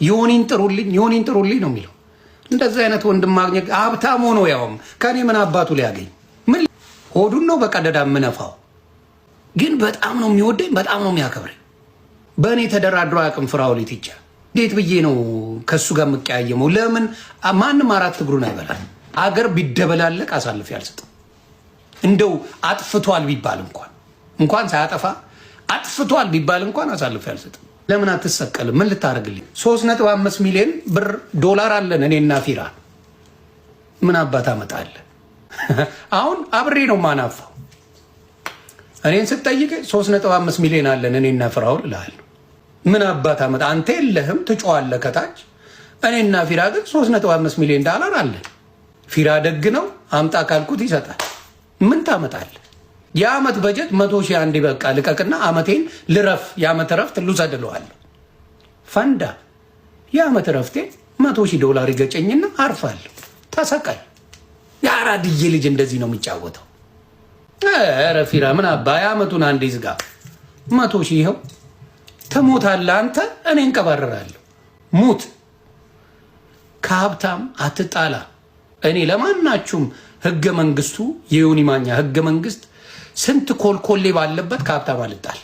ዮኒን ጥሩልኝ፣ ዮኒን ጥሩልኝ ነው የሚለው። እንደዚህ አይነት ወንድም ማግኘት ሀብታም ሆኖ ያውም ከኔ ምን አባቱ ሊያገኝ ምን ሆዱን ነው በቀደዳ የምነፋው። ግን በጣም ነው የሚወደኝ፣ በጣም ነው የሚያከብረኝ። በእኔ ተደራድሮ አያውቅም። ፍራኦል ኢቲቻ እንዴት ብዬ ነው ከእሱ ጋር የምቀያየመው? ለምን ማንም አራት እግሩን አይበላል። አገር ቢደበላለቅ አሳልፌ አልሰጥም። እንደው አጥፍቷል ቢባል እንኳን ሳያጠፋ አጥፍቷል ቢባል እንኳን አሳልፌ አልሰጥም። ለምን አትሰቀልም? ምን ልታደርግልኝ? 3.5 ሚሊዮን ብር ዶላር አለን እኔና ፊራ። ምን አባት አመጣለህ? አሁን አብሬ ነው ማናፋው። እኔን ስጠይቅ 3.5 ሚሊዮን አለን እኔና ፍራውል እልሃለሁ። ምን አባት አመጣ? አንተ የለህም ትጮዋለህ ከታች። እኔና ፊራ ግን 3.5 ሚሊዮን ዶላር አለን። ፊራ ደግ ነው፣ አምጣ ካልኩት ይሰጣል። ምን ታመጣለህ? የአመት በጀት 100,000 አንድ በቃ ልቀቅና አመቴን ልረፍ፣ የአመት እረፍት ልውሰድ እለዋለሁ። ፈንዳ የአመት እረፍቴ 100,000 ዶላር ይገጨኝና አርፋለሁ። ተሰቃይ። የአራድዬ ልጅ እንደዚህ ነው የሚጫወተው። ኧረ ፊራ ምን አባ የአመቱን አንዴ ዝጋ። 100,000 ይኸው ትሞታለህ አንተ፣ እኔ እንቀባረራለሁ። ሙት። ከሀብታም አትጣላ። እኔ ለማናችሁም ህገ መንግስቱ የዮኒ ማኛ ህገ መንግስት ስንት ኮልኮሌ ባለበት ከሀብታም አልጣላ።